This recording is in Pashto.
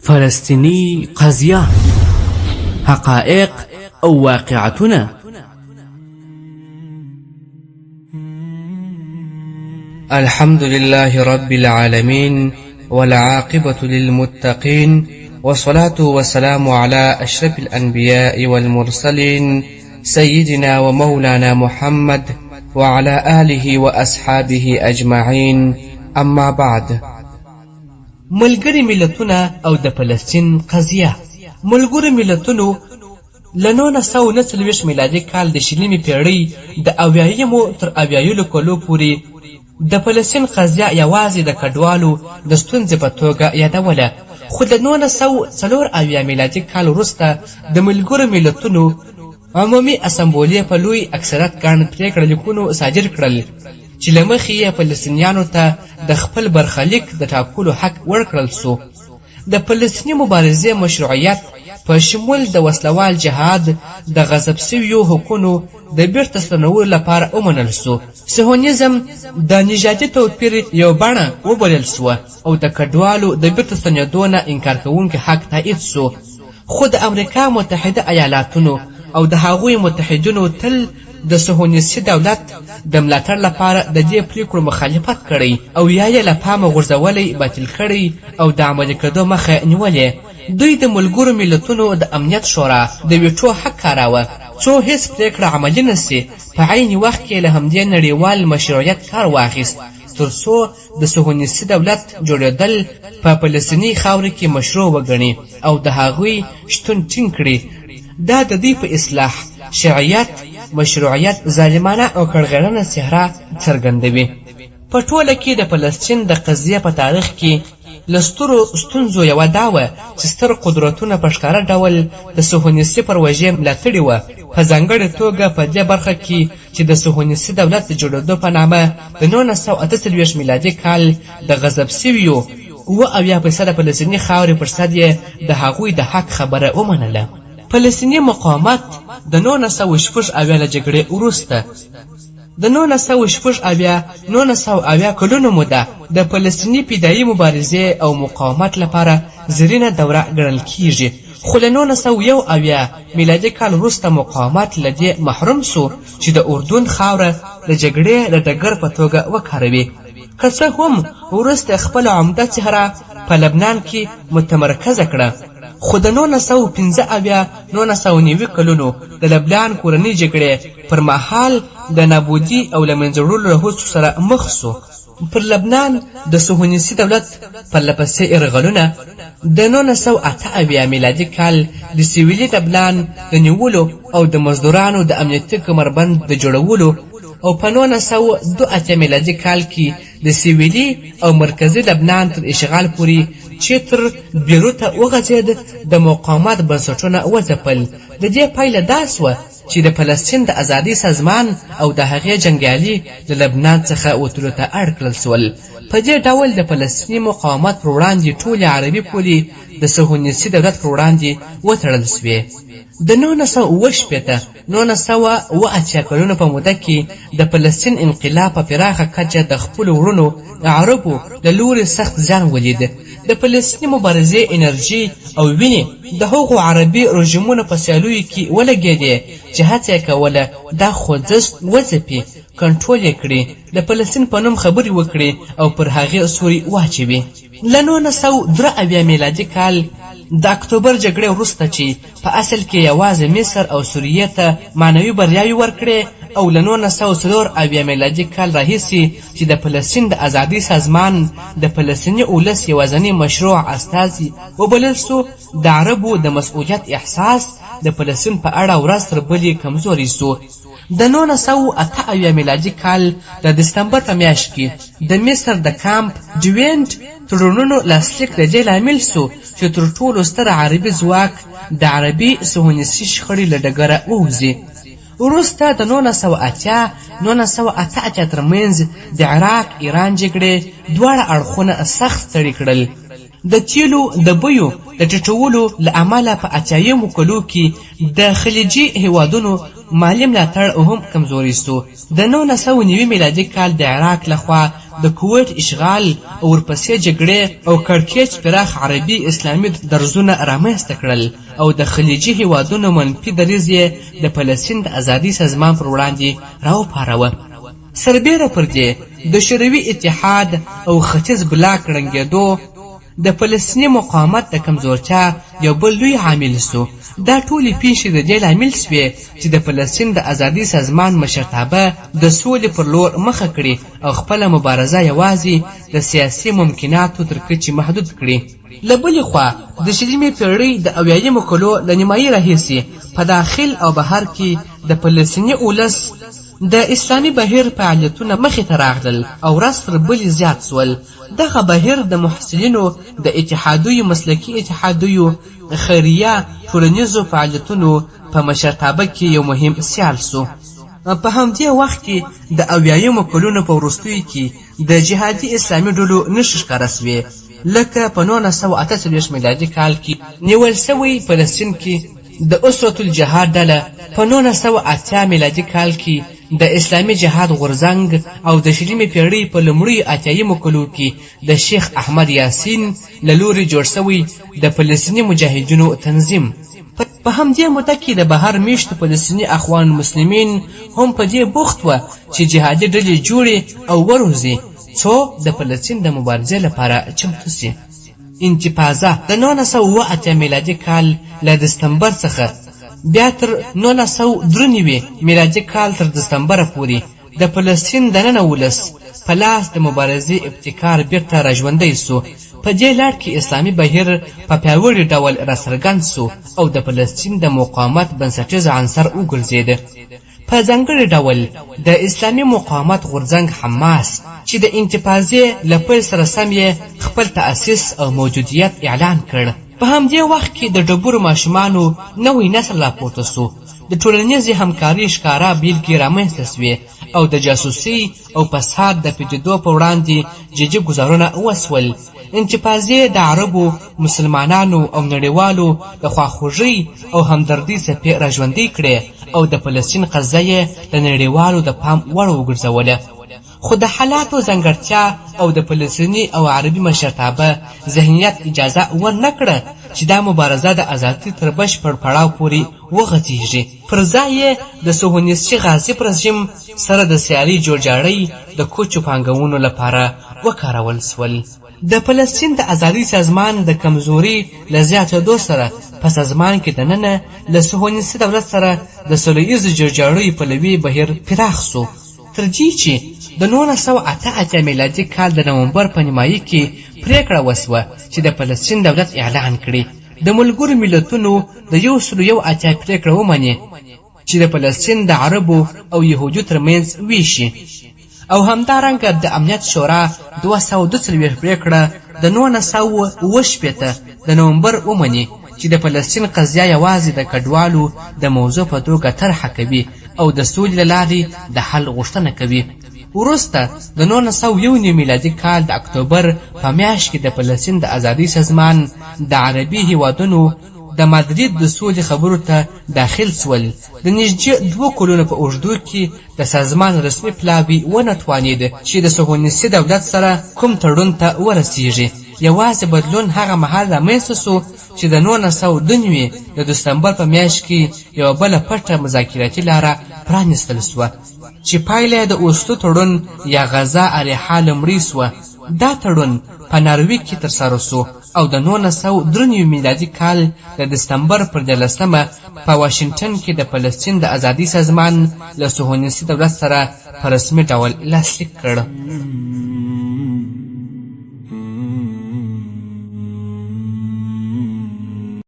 فلسطینی قضیه، حقایق او واقعتونه. الحمد لله رب العالمين والعاقبة للمتقين والصلاة والسلام على أشرف الأنبياء والمرسلين سيدنا ومولانا محمد وعلى آله وأصحابه أجمعين أما بعد. ملګري ملتونه او د فلسطین قضیه. ملګرو ملتونو له 1949 میلادي کال د شلمې پیړۍ د اویایمو تر اویایلو کلو پورې د فلسطین قضیه یوازې د کډوالو د ستونزې په توګه یادوله، خو د 1974 میلادي کال وروسته د ملګرو ملتونو عمومي اسمبولې په لوی اکثریت ګڼ پرېکړه لیکونو صادر کړل چې له مخې یې فلسطینیانو ته د خپل برخلیک د ټاکلو حق ورکړل سو. د فلسطیني مبارزې مشروعیت په شمول د وسلوال جهاد د غصب سویو حقونو د بیرته ستنولو لپاره ومنل سو. صهیونیزم د نژادي توپیر یو بڼه وبلل سوه او د کډوالو د بیرته ستنېدو نه انکار کوونکي حق تایید سو. خو د امریکا متحده ایالاتونو او د هغوی متحدینو تل د صهیونیستي دولت د ملاتړ لپاره د دې پریکړو مخالفت کړی او یا یې له پامه غورځولی، باطل کړی او د عملي کېدو مخه نیولې. دوی د ملګرو ملتونو د امنیت شورا د ویټو حق کاراوه څو هیڅ پریکړه عملي نه سي. په عین وخت کې له همدې نړیوال مشروعیت کار واخیست تر څو د صهیونیستي دولت جوړېدل په فلسطیني خاورې کې مشروع وګڼي او د هغوی شتون ټینګ کړي. دا د دوی په اصلاح شرعیت، مشروعیت ظالمانه او کړغېړنه څهره څرګندوي. په ټوله کې د فلسطین د قضیې په تاریخ کې له سترو ستونزو یوه دا وه چې ستر قدرتونه په ښکاره ډول د صهیونیستي پروژې ملاتړي وه، په ځانګړې توګه په دې برخه کې چې د صهیونیستي دولت د جوړېدو په نامه د 1948 میلادي کال د غضب سویو 77 فیصده فلسطیني خاورې پر سر یې د هغوی د حق خبره ومنله. فلسطیني مقاومت د 1976 له جګړې وروسته د 1976 1970 کلونو موده د فلسطیني فدايي مبارزې او مقاومت لپاره زرینه دوره ګڼل کیږي، خو له 1971 میلادي کال وروسته مقاومت له دې محروم سو چې د اردن خاوره د جګړې د ډګر په توګه وکاروي. که څه هم وروسته خپله عمده څهره په لبنان کې متمرکزه کړه، خو د 1975 1990 کلونو د لبنان کورنۍ جګړې پر مهال د نابودي او له منځه وړلو له هڅو سره مخ سو. پر لبنان د صهیونیستي دولت پرلپسې یرغلونه، د 1978 میلادي کال د سویلي لبنان د نیولو او د مزدورانو د امنیتي کمربند د جوړولو او په 1982 میلادي کال کې د سویلي او مرکزي لبنان تر اشغال پورې چې تر بیروته وغځېد، د مقاومت بنسټونه وځپل. د دې پایله دا سوه چې د فلسطین د ازادۍ سازمان او د هغې جنګیالي له لبنان څخه وتلو ته اړ کړل سول. په دې ډول د فلسطیني مقاومت پر وړاندې ټولې عربي پولې د صهیونیستي دولت پر وړاندې وتړل سوې. د 1967 1987 کلونو په موده کې د فلسطین انقلاب په پراخه کچه د خپلو وړونو عربو له لوري سخت زیان ولید. د فلسطیني مبارزې انرژي او وینې د هغو عربي رژیمونو په سیالیو کې ولګېدې چې هڅه یې کوله دا خوځښت وځپي، کنټرول یې کړي، د فلسطین په نوم خبرې وکړي او پر هغې سیوری واچوي. له 1973 میلادي کال د اکتوبر جګړې وروسته چې په اصل کې یوازې مصر او سوریې ته معنوي بریاوې ورکړې او له 1974 میلادي کال راهیسې چې د فلسطین د ازادۍ سازمان د فلسطیني ولس یوازنی مشروع استازی وبلل سو، د عربو د مسؤلیت احساس د فلسطین په اړه ورځ تر بلې کمزوری سو. د 1978 میلادي کال د دسمبر په میاشت کې د مصر د کامپ ډیوینډ تړونونو لاسلیک د دې لامل سو چې تر ټولو ستر عربي ځواک د عربي صهیونیستي شخړې له ډګره ووځي. وروسته د 1980 1988 ترمنځ د عراق ایران جګړې دواړه اړخونه سخت ستړي کړل. د تیلو د بیو د ټیټولو له امله په اتیایمو کلو کې د خلیجي هیوادونو مالي ملاتړ هم کمزوری سو. د 1990 میلادي کال د عراق لخوا د کویټ اشغال او ورپسې جګړې او کړکېچ پراخ عربي اسلامي درزونه رامنځته کړل او د خلیجي هیوادونو منفي دریځ یې د فلسطین د ازادۍ سازمان پر وړاندې راوپاروه. سربېره پر دې د شوروي اتحاد او ختیځ بلاک ړنګېدو د فلسطیني مقاومت د کمزورتیا یو بل لوی عامل سو. دا ټولې پیښې د دې لامل سوې چې د فلسطین د ازادۍ سازمان مشرتابه د سولې پر لور مخه کړي او خپله مبارزه یوازې د سیاسي ممکناتو تر کچې محدود کړي. له بلې خوا د شلمې پیړۍ د اویایمو کلو له نیمایي راهیسې په داخل او بهر کې د فلسطیني ولس د اسلامي بهیر فعالیتونه مخې ته راغلل او ورځ تر بلې زیات سول. دغه بهیر د محصلینو د اتحادیو، مسلکي اتحادیو، خیریه ټولنیزو فعالیتونو په مشرتابه کې یو مهم سیال سو. په همدې وخت کې د اویایمو کلونو په وروستیو کې د جهادي اسلامي ډلو نښې ښکاره سوې، لکه په 1948 میلادي کال کې نیول سوی فلسطین کې د اسرة الجهاد ډله، په 1980 میلادي کال کې د اسلامي جهاد غورځنګ او د شلمې پیړۍ په لومړیو اتیایمو کلو کې د شیخ احمد یاسین له لوري جوړ شوی د فلسطیني مجاهدینو تنظیم. په همدې موده کې د بهر میشتو فلسطیني اخوان المسلمین هم په دې بوخت وه چې جهادي ډلې جوړې او وروزي څو د فلسطین د مبارزې لپاره چمتو شي. انتفاضه د 1987 میلادي کال له دسمبر څخه بیا تر 1993 میلادي کال تر دسمبره پورې د فلسطین دننه ولس په لاس د مبارزې ابتکار بیرته راژوندی سو. په دې لړ کې اسلامي بهیر په پیاوړي ډول راڅرګند سو او د فلسطین د مقاومت بنسټیز عنصر وګرځېد. په ځانګړي ډول د اسلامي مقاومت غورځنګ حماس چې د انتفاضې له پیل سره سم یې خپل تأسیس او موجودیت اعلان کړ. په همدې وخت کې د ډبرو ماشومانو نوی نسل راپورته سو، د ټولنیزې همکارۍ ښکاره بیلګې رامنځته سوې او د جاسوسۍ او فساد د پدیدو په وړاندې جدي ګوزارونه وسول. انتفاضې د عربو، مسلمانانو او نړیوالو د خواخوږۍ او همدردۍ څپې راژوندۍ کړې او د فلسطین قضیه یې د نړیوالو د پام وړ وګرځوله. خو د حالاتو ځانګړتیا او د فلسطیني او عربي مشرتابه ذهنیت اجازه ورنه کړه چې دا مبارزه د ازادۍ تر بشپړ پړاو پورې وغځېږي. پر ځای یې د صهیونیستي غاصب رژیم سره د سیالۍ جوړجاړی د کوچو پانګونو لپاره وکارول سول. د فلسطین د ازادۍ سازمان د کمزوري له زیاتېدو سره په سازمان کې دننه له صهیونیستي دولت سره د سوله ییزو جوړجاړیو پلوي بهیر پراخ سو، تر دې چې د 1988 میلادي کال د نومبر په نیمایي کې پرېکړه وسوه چې د فلسطین دولت اعلان کړي، د ملګرو ملتونو د 181 پرېکړه ومني چې د فلسطین د عربو او یهودي ترمنځ ویشي، او همدارنګه د امنیت شورا 242 پرېکړه د 1967 د نومبر ومني چې د فلسطین قضیه یوازې د کډوالو د موضوع په توګه طرحه کوي او د سولې له لارې د حل غوښتنه کوي. وروسته د 1991 میلادي کال د اکتوبر په میاشت کې د فلسطین د ازادۍ سازمان د عربي هیوادونو د مادرید د سولې خبرو ته داخل سول. د نږدې 2 کلونو په اوږدو کې د سازمان رسمي پلاوی ونه توانید چې د صهیونیستي دولت سره کوم تړون ته ورسیږي. یوازې بدلون هغه مهال رامنځته سو چې د 1992 د دسمبر په میاشت کې یوه بله پټه مذاکراتي لاره پرانیستل سوه چې پایله یې د اوسلو تړون یا غزه اریحا لومړۍ سوه. دا تړون په ناروې کې ترسره سو او د 1993 میلادي کال د دسمبر پر 13 په واشنګټن کې د فلسطین د ازادۍ سازمان له صهیونیستي دولت سره په رسمي ډول لاسلیک کړ.